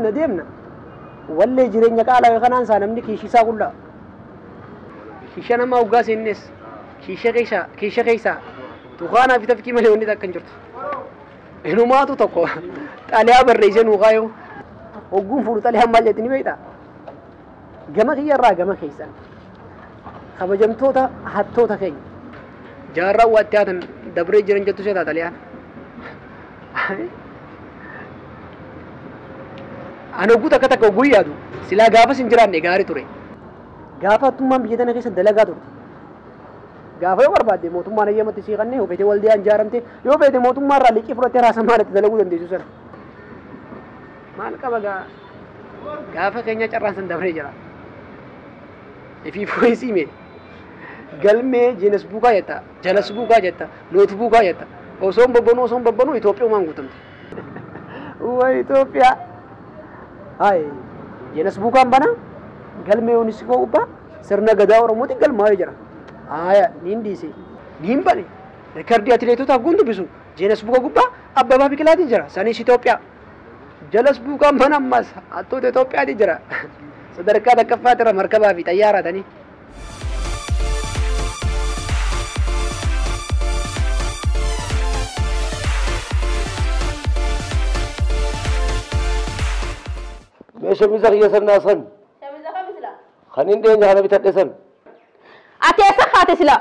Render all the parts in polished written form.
Deemna deemna. Wallee jireenya qaalaa kanaan isaa namni kiishisaa qullaa. Kiisha nama hoggaa seennes kiisha keessa kiisha keessa tukaanaa fi tafkii malee wanni takka hin jirtu. Inumaatu tokko xaliyaa barreessee nuu kaayoo hogguun fuudhu xaliyaan maal jetti ni beektaa? Gama kiyyarraa gama keessan kabajamtoota hattoota keenya jaarraa waatti haatan dabree jiran jettu seetaa xaliyaan. Ani hogguu takka takka hogguu yaadu silaa gaafas hin jiraanne gaarii ture. Gaafa hattummaan biyya tana keessa dalagaa turte. Gaafa yoo barbaadde mootummaan eeyyamatti sii kannee yoo feete waldiyaan ijaaramte yoo feete mootummaa irraa liqii fudhattee raasamaan itti dalaguu dandeessu sana. Maal qaba gaa gaafa keenya carraan san dabree jira. Ifii fooyisii mee galmee jeenas buukaa jetta jalas buukaa jetta noot buukaa jetta osoon babbanuu osoon babbanuu Itoophiyumaan guutamte. Waa Itoophiyaa. Hai jeenas buukaan bana galmee yuuniskoo gubbaa sirna gadaa Oromootiin galmaa'ee jira. Haaya niin dhiise niin bane rikardii atileetotaaf guun dubbisu jeenas buuka gubbaa Abbabaa Biqilaatiin jira sanis Itoophiyaa. Jalas buukaan bana ammas hattoota Itoophiyaatiin jira. Sadarkaa takkaffaatti markabaa fi xayyaaraa tanii. Mee shamiza kiyya san naa san. Shamiza kam sila? Kan hin dheenye kana bitadhe san. Ati eessa kaate sila?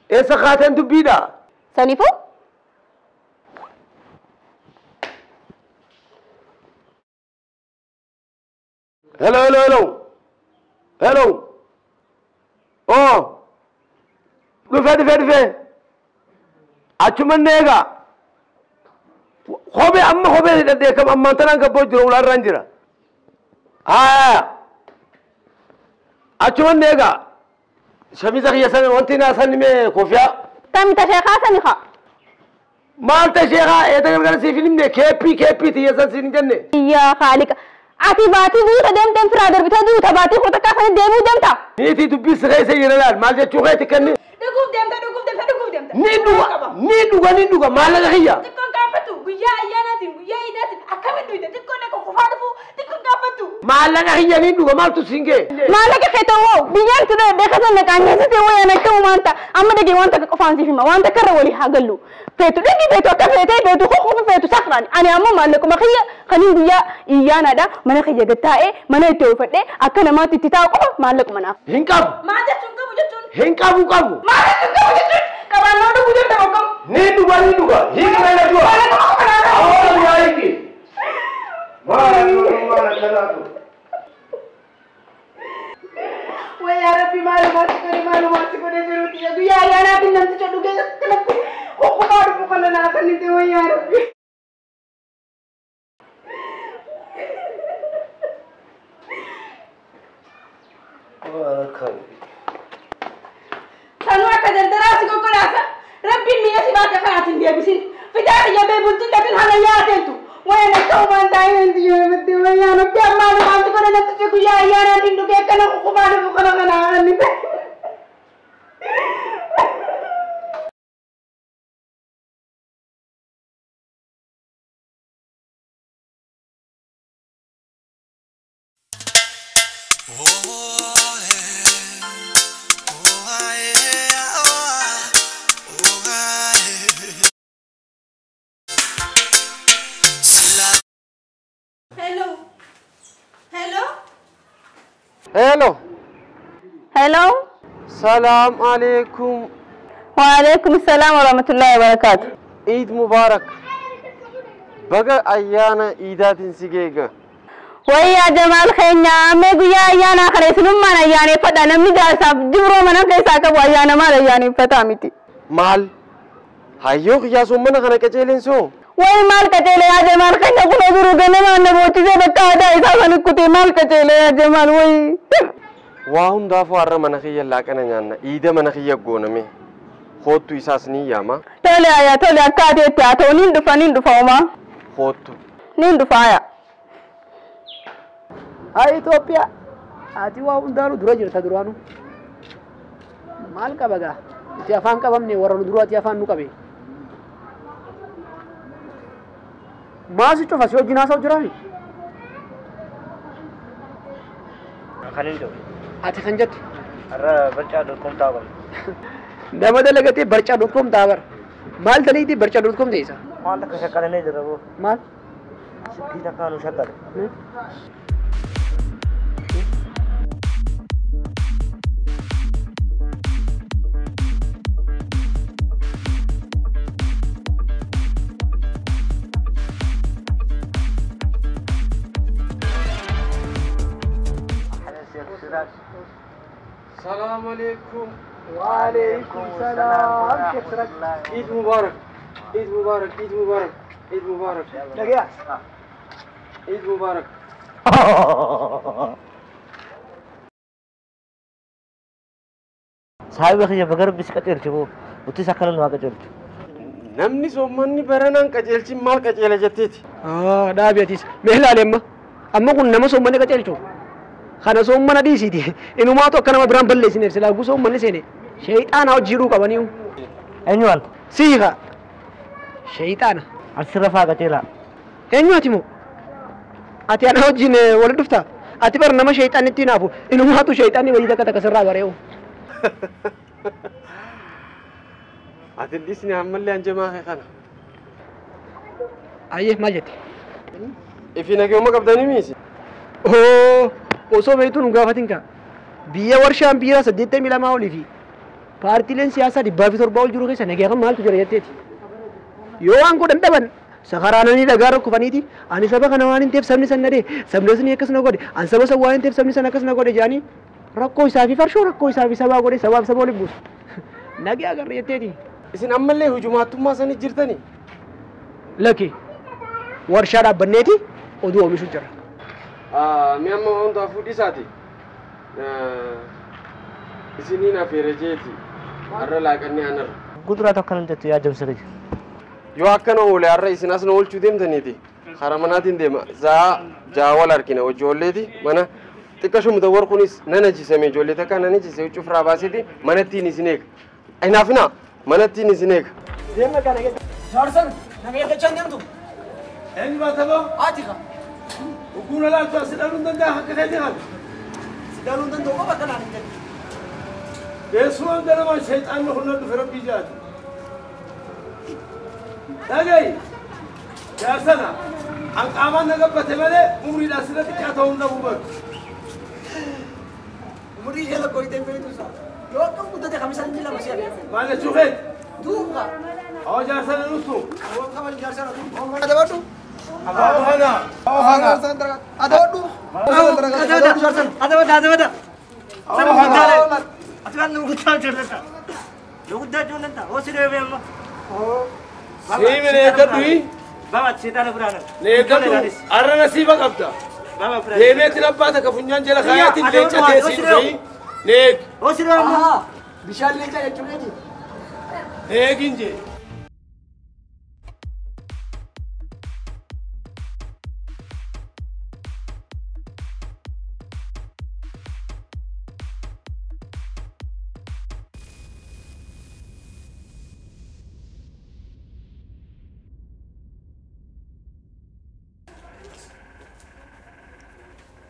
Eessa kaateen dubbiidha? Saniifuu? Hello, hello, hello. Hello. Oh. Dhufee dhufee dhufee. Achuman eegaa. Kophee amma kophee hidhadhee kam ammaan tanaan gabboo jira ulaarraan jira. Haa. Achuman eegaa. Shamiza kiyya sana wanti naa san mee kofiyaa. Tami ta sheekaa sani haa. Maal ta sheekaa eeda gargara siif hin himne keeppii keeppii tiyya san siin hin jenne. Yaa Khaalika. Ati baatii guuta deemteen firaa darbitee duuta baatii kudha takkaa sani deemuu deemta. Niitii dubbii si keessa jira laal maal jechuu keeti kenni. Dhuguuf deemta dhuguuf deemta dhuguuf deemta. Ni dhuga ni dhuga ni dhuga maallaqa kiyya. Xiqqoon gaafatu guyyaa ayyaanaatiin guyyaa iidaatiin akkamiin dhuyte xiqqoon akka kufaa dhufu xiqqoon gaafatu. Maallaqa kiyya ni dhuga maaltu siin ga'e. Maallaqa kee ta'uu biyyaan ture beekatan naqaanyeessite wayaan akka maanta amma dhagee waan takka qofaan siif hima waan takka irra walii haa gallu. Feetu dhigi feetu akka feetee feetu kukufu feetu sakraan ani ammoo maallaquma kiyya kaniin guyyaa iyyaanaadha mana kiyya gattaa'ee mana itti oofadhee akka namaatti itti taa'u qofa maallaquma naaf. Hin qabu. Maal jechuun qabu jechuun. Hin qabu qabu. Maal jechuun qabu jechuun qabaannoo dhuguu danda'u qabu. Ni dhuga ni dhuga hiiki mana du'a. Awwaala yaa hiiki. Maal maal akkanaatu. Wayyaa Rabbi maalumaatti godhe maalumaatti godhe jiruuti guyyaa ayyaanaatiin namticha dhugee akkanatti kukkufaa dhufu kana naa kennite wayyaa Rabbi. Sanuu akka dardaraa si konkolaata Rabbiin miila si baate kanaatiin deebisin fidaa kiyya bee bultiin dhatin haala yaateetu wayan akka uumaan taa'ee wanti yoo himatte wayyaa Rabbi ammaa numaatti godhe namticha guyyaa ayyaanaatiin dhugee akkana kukkufaa dhufu kana kanaa kennite. Hello. Hello. Hello. Hello. Salam alaikum. Wa alaikum salam wa rahmatullahi wa barakatuh. Eid Mubarak. Baga ayyaana iidaatiin si geega. Wayyaa Jamaal keenya mee guyyaa ayyaanaa kana isinummaan ayyaaneffadha namni jaarsaaf jibroo mana keessaa qabu ayyaana maal ayyaaneffataa miti. Maal? Hayyoo qiyyaasuun mana kana qaceeleensoo? Way maal qaceele yaa Jamaal keenya kun oduu ganamaan na boochisee bakka aadaa isaa sana kutee maal qaceele yaa Jamaal wayi. Waa hundaafuu har'a mana kiyya laaqana nyaanna iida mana kiyya gooname hoottu isaas ni yaama. Tole ayyaa tole akka ateetti haa ta'u niin dhufa niin dhufa homaa. Hoottu. Niin dhufa ayyaa. Haa Itoophiyaa ati waa hundaanuu dura jirta duraanuu. Maal qaba gaa itti afaan qabamne warra nu duraati afaan nu qabe. Maasi cufa si wajjin haasa'u jiraami. Kan hin jiru. Ati kan jettu? Har'a barcaa dot com ta'a bara. Nama dalagatee barcaa dot com ta'a bara. Maal dalagatee barcaa dot com ta'isa? Maal takka shakkalanee jira boo. Maal? Silkii takkaa nu shakkale. السلام عليكم. وعليكم السلام. شيخ سراج. عيد مبارك. عيد مبارك. عيد مبارك. عيد مبارك. نجاح. عيد مبارك. صاحب أخي بقرب بس قتلت بو وتسكن ما قتلت. نمني سومني برنان قتلت مال قتلت جتيت. دابيتيس مهلا لما أما كنا ما سومني قتلتو. Kana soomana dhiisiiti. Inumaatu akka nama biraan balleessineef silaa guu soommanni seene. Sheexaana hojii qabaniiru. Eenyu wanta? Siiqa. Sheexaana. Asirra faa qajeelaa. Eenyu ati moo? Ati ana wajjin wal dhuftaa? Ati bar nama sheexaanitti naafu. Inumaatu sheexaanni wayii takka takka sirraa baree'u. Ati dhiisni ammallee hanjamaa kee kana. Ayyee maal jette? Ifi nageenya qabdanii miisi? Oo. Osoo beektuu nu gaafatin kaa biyya warshaan biiraa 82 olii fi paartiileen siyaasaa 107 ol jiru keessa nagaa kan maaltu jira jetteeti. Yoo waan godhan dhaban sakaraananii dhagaa rakkufaniiti ani saba kana waan hin ta'eef sabni san na dhee sabni sun akkas na godhe ani saba san waan hin ta'eef sabni san akkas na godhe jedhanii rakkoo isaa fi farshoo rakkoo isaa fi sabaa godhe sabaaf saba waliin buusu. Nagaa agarra jetteeti. Isin ammallee hujumaattummaa sanii jirtanii? Lakki warshaa dhaabbanneeti oduu oomishuu jira. Mi amma hundaafuu dhiisaati. Isiniin afeera jeeti. Har'a laaqannee anarra. Guduraa tokko nan jettu yaa jamsirri. Yoo akkana oole har'a isin as na oolchuu deemtaniiti. Karaa manaatiin deema. Zaa jaawal harkina ijoolleeti mana xiqqashu mutawwar kunis nan ajjisame ijoollee takka nan ajjise huccuu firaa baaseeti manattiin isin eega. Hinaafina manattiin isin eega. Deema kana keessa. Jaarsan nama eeggachaa hin deemtu. Eenyu baatama? Ati kaa. وكون لا تسألون دندا حق خيرها سألون دندا وما كان عن جد يسوع عندنا ما شيطان نحن في ربي جاد تاجي يا سنة عن قامان نقبة ملء عمري لا سنة كاتون أبو بكر عمري يلا كوي تبي توسا لو كم كنت تخمس سنين لا مسيا ما نشوفه دوبا أو جالسنا نصو أو كم جالسنا هذا برضو أوهنا أوهنا هذا برضو هذا هذا هذا هذا أوهنا أتمنى نقطة جلنا نقطة جلنا وسيلة بيما سيمي نيكدوي بابا تشيتانا برانا نيكدو أرى نصيبك أبدا ديمي تلباتك فنجان جل خياتي لينشا تيسين في نيك وسيلة بشال لينشا يجوني نيك إنجي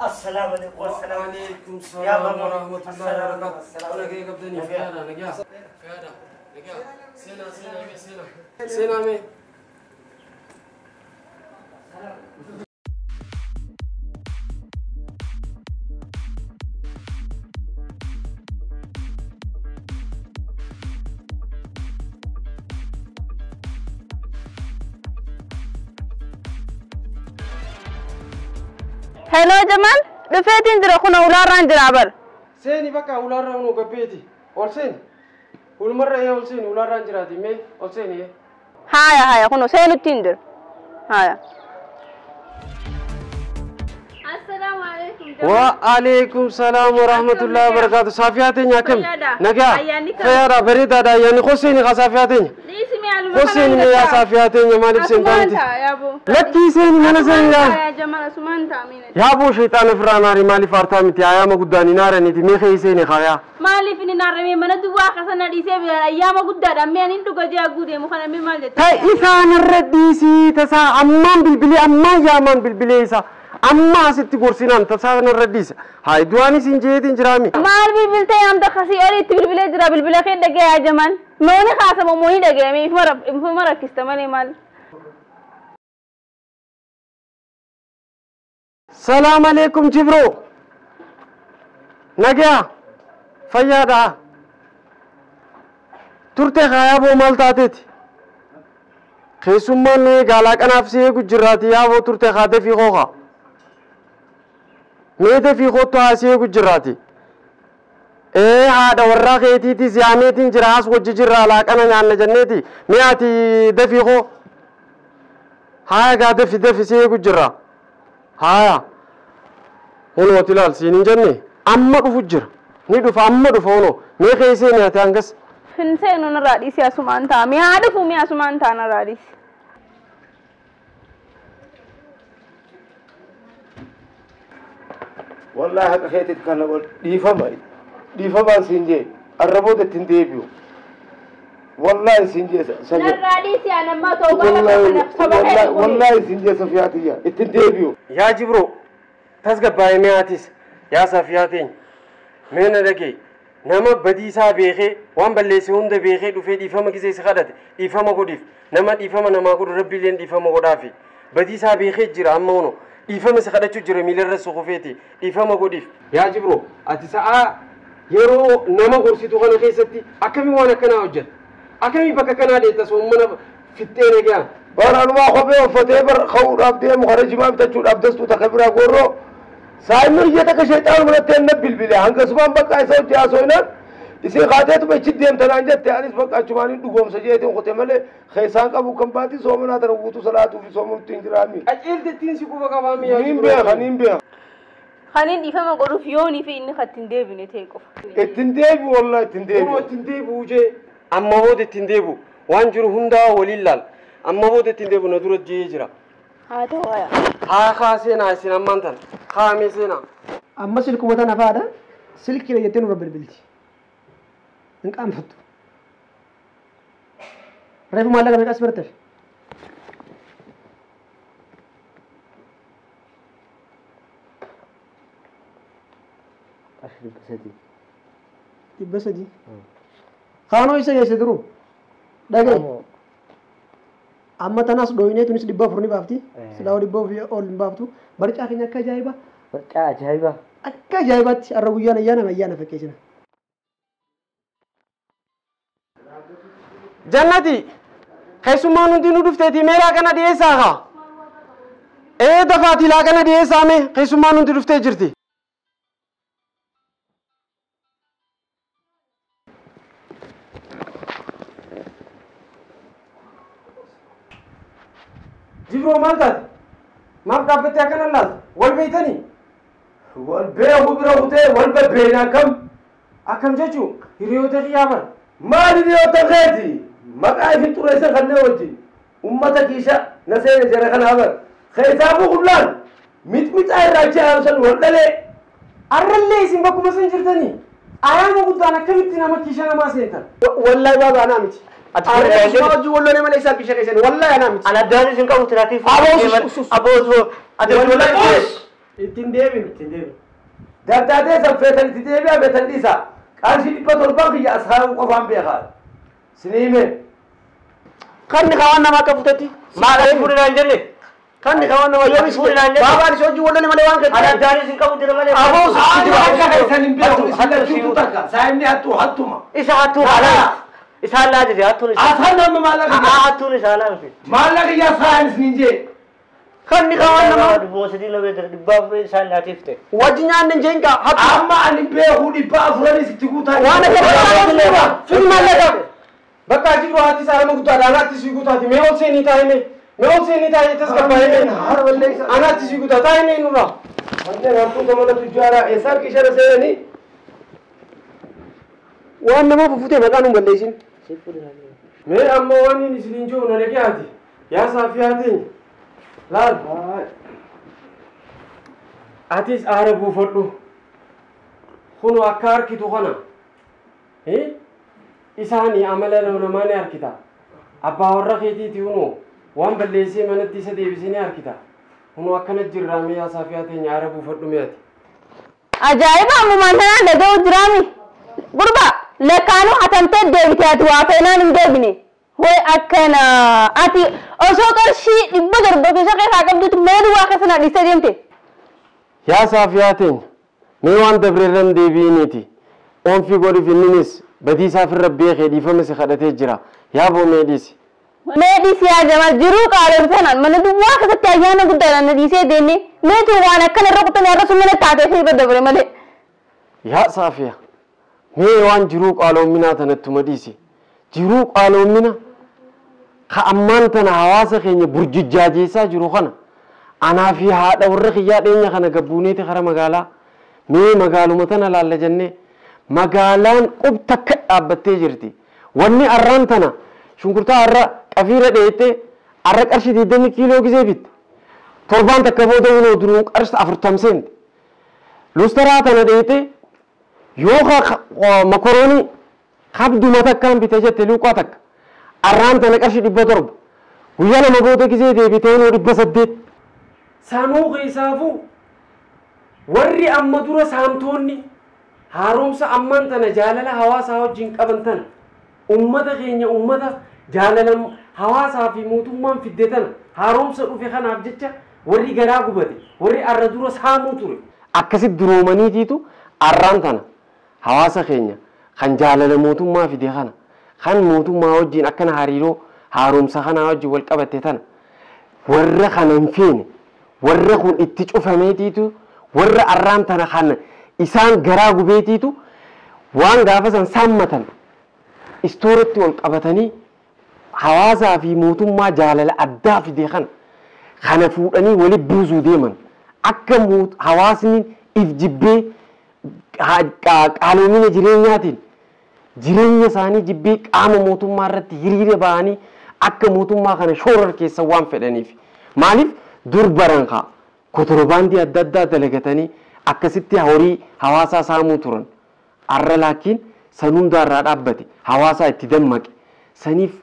السلام عليكم. وعليكم السلام ورحمة الله وبركاته. أنا كي قبضني في هذا نجا في هذا نجا سينا سينا مي سينا سينا مي. Hello Jamal, dhufeetiin jira kun ulaarraan jira bar. Seeni bakka ulaarraa hunuu gabbeeti. Ol seeni. Ulumarra ee ol seeni ulaarraan jiraati mee ol seeni ee. Haaya haaya kun seenutti hin jiru. Haaya. Assalaamu alaikum. Wa alaikum salaam wa rahmatullahi wa barakatuh. Saafiyaa teenya akkam? Nagaa. Fayyaadha bareedaadha ayyaanni qoseeni kaa saafiyaa teenya. Qoseeni mee yaa saafiyaa teenya maaliif seentaanti? Lakkii seeni mana seeni yaa. Yaaboo sheexaana firraa naarii maaliif aartaa miti ayyaama guddaan hin aaraniiti mee kee seeni kaa Maaliif inni naarramee mana duwwaa akkasana dhiisee biraan ayyaama guddaadhaan mee ani dhuga jee aguu deemu kana mee maal jette? Ta isaan irra dhiisii tasaa ammaan bilbilee ammaan yaamaan bilbilee isa Amma asitti gorsinaan tasaa kanarra dhiisa. Haa du'aan isin jeetiin jiraami. Maal bilbiltee amta kasii olitti bilbilee jira bilbila kee dhaga'aa jaman. Mooni kaasama mooni dhaga'ame ifuma rakkista malee maal. Salaam alaikum Jibroo. Nagaa fayyaadhaa. Turte yaaboo maal taateeti? Keessummaan nu eegaa laaqanaaf si eegu jirraati yaaboo turte haa dafii kooka. Mee dafii koottu haa si eegu jirraati. Ee haadha warraa keetiitis yaameetiin jira as wajji jirraa laaqana nyaanna jenneeti. Mee ati dafii koo. Haa egaa dafi dafi si eegu jirra. Haaya. Hunooti ilaal siin hin jenne amma dhufu jira. Ni dhufa amma dhufa hunoo. Mee keessee nyaate hangas. Hin seenu narraa dhiisi asumaan ta'a. Mee haa dhufu mee asumaan ta'a narraa dhiisi. Wallahi haqa keetiif kana dhiifama. Dhiifamaan siin jee arraboota ittiin deebi'u. Wallahi siin jee Narraa dhiisi anammaa ta'uu baala. Wallahi siin jee Safiyaa tiyya ittiin deebi'u. Yaa Jibroo tasgabbaa'ee mee atis yaa Safiyaa teenya mee na dhagee nama badiisaa beekee waan balleesse hunda beekee dhufee dhiifama gisee si kadhate dhiifama godhiif nama dhiifama namaa godhu rabbiilleen dhiifama godhaafi badiisaa beekee jira amma hono dhiifama si kadhachuu jira miilarra si kufeeti dhiifama godhiif. Yaa Jibroo ati sa'aa yeroo nama gorsitu kana keessatti akkamii waan akkanaa hojjeta akkamii bakka kanaa deetta soomana fixxee nagaa. Baraanumaa kophee uffatee bar ka'uudhaaf deemu kara jimaa bitachuudhaaf dastuu takka biraa gorroo saayinni iyya takka sheexaan manatti enna bilbile hangasumaan bakka isa hojii haasooyinaan isin kaateetuma ichi deemtanaan jette anis bakka achumaan hin dhugoomsa jeetiin kute malee keessaan qabu kan baati soomanaa tana guutuu salaatuu fi soomantu hin jiraami. Qaceeltettiin si quba qabaami yaa Niin beeka niin beeka. Kanin dhiifama godhuuf yoonii fi inni kan ittiin deebine ta'e qofa. Ittiin deebi'u wallahi ittiin deebi'u. Kunoo ittiin deebi'u jee amma booda ittiin deebi'u waan jiru hundaa waliin laal amma booda ittiin deebi'u na dura jee jira. Haa ta'u haya. Haa haa seenaa isin ammaan tana haa mee seenaa. Amma silkuma tana faadha silkiidha jettee nurra bilbilti. Hin qaanfattu. Reefu maallaqa meeqas barteef? Qarshii 300. 300. Kaanoo isa geesse duruu? Dhaga'i. Amma tanaas dhooyinee tunis 400 ni baafti. Silaa 400 ol hin baaftu. Barcaa keenya akka ajaa'ibaa. Barcaa ajaa'ibaa. Akka ajaa'ibaatti har'a guyyaan ayyaana ayyaana fakkeessina. Jannati keessummaan hundi nu dhufteeti mee laaqana dhiyeessaa haa? Ee dafaati laaqana dhiyeessaa mee keessummaan hundi dhuftee jirti. Jibroo maal taate? Maaf dhaabbattee akkana laalta? Wal beeytanii? Wal beeku bira kutee wal babbeena akkam? Akkam jechuun hiriyoota kiyyaa bara. Maal hiriyoota keeti? Maqaa isin xureessan kanneen wajjin ummata kiisha na seene jara kanaa bara. Keessaafuu qullaan mixmixaa irraa achi haamsan wal dhalee. Arrallee isin bakkuma san jirtanii ayyaana guddaan akkamitti nama kiisha namaa seentan? Wallahi baaba anaa miti. Arree hojii walloonee malee isaan kiisha keessan wallahi anaa miti. Ana addaan isin qabu tiraafiif. Aboo Aboo Ittiin deebinu. Ittiin deebinu. Dardaatee san feetan itti deebi'aa feetan dhiisaa. Qarshii 700 kiyya as kaa'uu qofaan beekaa. Sinii hime. Kanni kaawwan namaa akka futetti. Maal ati fuudhinaa hin jenne? Kanni kaawwan namaa yoo misi. Baabaan isa hojii walloonee malee waan Ana addaan isin qabu jira malee. Aboo Akka keessan hin beeku. Isin lachuutu takka. Saayinni hattuu hattuma. Isa hattuu haala. Isaan laajise hattuun isaa. Asaan nama maallaqa kiyya. Hattuun isaa laajise. Maallaqa kiyya asaan isin jee. Kanni kaawwan namaa. 300 isaan laatiifte. Wajji nyaanne hin jeen kaa hattu. Amma ani beeku 400 sitti guutaa. Waan akka barbaadu fidi maallaqa. Bakka Jibroo haati isaa nama guddaadha anaatti sii guutaati mee ol seenii taa'e mee mee ol seenii taa'e tasgabbaa'ee mee anaatti sii guutaa taa'e mee nurraa. Manneen hattuuta mana tujjaaraa eessaan kiishana seenanii. Waan nama fufutee maqaan hin balleessin. Mee amma waan inni isin hin jiru na dhagee ati yaa Saafiyaa teenya laal. Atis aara buufadhu kunu akka harkitu kana isaanii amala namaa ni harkita abbaa warra keetiiti hunoo waan balleessee manatti isa deebisee ni harkita. Hunoo akkana jirraamee yaa Saafiyaa teenya aara buufadhu mi'aati. Ajaa'iba ammumaan tanaan dhaga'u jiraami. Gurba lakkaanuu hatamtee deebite ati waa feenaan hin deebine. Way akkana ati osoo qarshii 700 keessa keessaa qabduutu mana duwwaa keessa na dhiistee deemte. Yaa Saafiyaa teenya mee waan dabreerran deebi'iniiti. Oonfii godhiif inninis badii isaafirra beekee dhiifama si kadhatee jira. Yaa boo mee dhiisi. Mee dhiisi yaa Jamaal jiruu qaaloo sanaan mana duwwaa keessatti ayyaana guddaadhaan na dhiisee deemne meetu waan akkana irra kutanii har'a sun mana taatee fi irra dabre malee. Yaa Saafiyaa mee waan jiruu qaaloominaa tanattuma dhiisi. Jiruu qaaloomina ka ammaan tana hawaasa keenya burjijjaajeessaa jiru kana anaa fi haadha warra kiyyaa dhiyeenya kana gabbuuneeti kara magaalaa mee magaaluma tana laalla jennee magaalaan qubta akka dhaabbattee jirti. Wanni arraan tana shunkurtaa har'a qafiira dheettee har'a qarshii 20 kiiloo gisee bitte. Torbaan takka booda hunoo duruu qarshii 40 seente. Lustaraa tana dheettee yoo makoroonii qabduma takkaan bite jette luuqaa takka. Arraan tana qarshii 700. Guyyaa lama booda gisee deebitee hunoo 800. Sanuu keessaafuu warri amma dura saamtonni haaromsa ammaan tana jaalala hawaasaa wajjin qaban tana ummata keenya ummata jaalala hawaasaa fi mootummaan fidde tana haaromsa dhufe kanaaf jecha warri garaa gubate warri arra dura saamuu ture. Akkasitti duroomaniitiitu arraan tana hawaasa keenya kan jaalala mootummaa fide kana kan mootummaa wajjin akkana hariiroo haaromsa kanaa wajjin wal qabatte tana warra kana hin feene warra kun itti cufameetiitu warra arraan tana kan isaan garaa gubeetiitu waan gaafa san saammatan istooratti wal qabatanii hawaasaa fi mootummaa jaalala addaa fide kana kana fuudhanii wali buusuu deeman akka hawaasni if jibbee qaaloomina jireenyaatiin jireenya isaanii jibbee qaama mootummaa irratti hiriira ba'anii akka mootummaa kana shoorar keessa waan fedhaniif maaliif dur baran kaa kotorbaandii adda addaa dalagatanii akkasitti horii hawaasaa saamuu turan. Arra laakiin san hundaarraa dhaabbate hawaasaa itti dammaqe saniif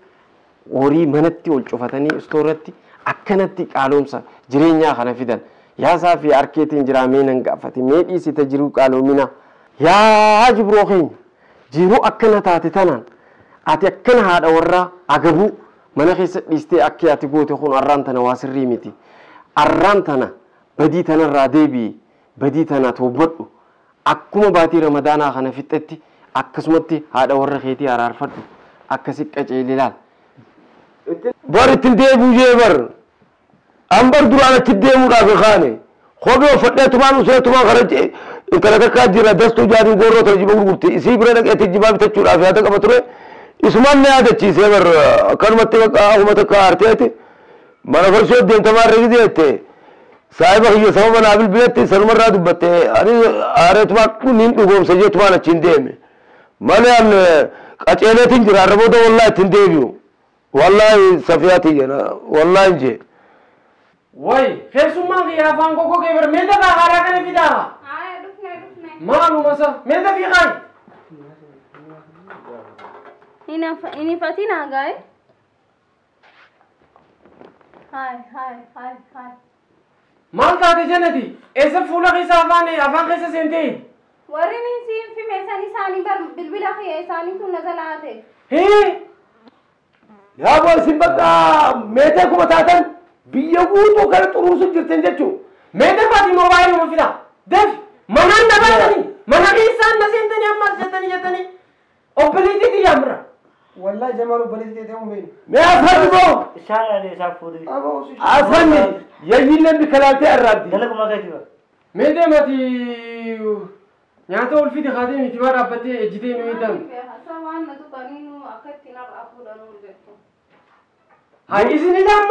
horii manatti ol cufatanii istooratti akkanatti qaaloomsa jireenyaa kana fidan. Yaa Saafii harkeetiin jira mee nan gaafate mee dhiisite jiruu qaaloominaa. Yaa jibroo keenya jiruu akkana taate tanaan ati akkana haadha warraa agabuu mana keessa dhiistee akka ati goote kun arraan tana waa sirrii miti. Arraan tana badii tanarraa deebi'i badii tana toobadhu akkuma baatii ramadaanaa kana fixetti akkasumatti haadha warra keetii araarfadhu akkasi qaceeli laal. Bar ittiin deebi'u jee bar an bar duraan achi deemuudhaaf kaane kophee uffadhee tumaan usee tumaan kara intala takkaa jira dastuu jaatiin goorroo tana jiba gurgurti isii bira dhaqeetti jibaa bitachuudhaaf yaada qaba ture isumaan na yaadachiisee bar akkanumatti bakka akkuma takka aarteeti mana farshoo deemtamaa irra gideette saahiba kiyya sababa naa bilbiletti sanumarraa dubbatte ani aareetumaan niin dhugoomsa jeetumaan achiin deeme malee an qaceeleetiin jira arra booda wallaahi ittiin deebi'u wallaahi safiyaa tiyya wallaahi jee. Way keessummaan kiyya afaan goggogee bar mee dafaa haaraa kana fidaa. Maaluma isa mee dafii kaayi. Hin ifatinaa gaa'e. Hai hai hai hai. Maal taate jannati eessa fuula keessa afaan keessa seentee? Warri niin siin fime san isaanii bar bilbila kiyya isaanii tun na jalaate. Hee! Yaa boo isin bakka meetee kuma taatan biyya guutuu kana xuruusu jirtan jechuun. Meetee faati moobaayiluma fida. Def manaan na baatanii mana keessaan na seentanii ammas jettanii jettanii obboleettiitti yaamra. Wallahi Jamaal obboleettii ta'ee hin beeknu. Mee afaan boo? Isaan ani isaan fuudhee. Afaan yayyiin biqilaattee arraabdi. Dalaguma keeti ba. Mee deemati nyaata ol fidi kaatee miti maa dhaabbattee ejjitee nu eeddan. Waan na tuqanii nu akka ittiin har'a fuudhanuu jettu. Haa isin ilaa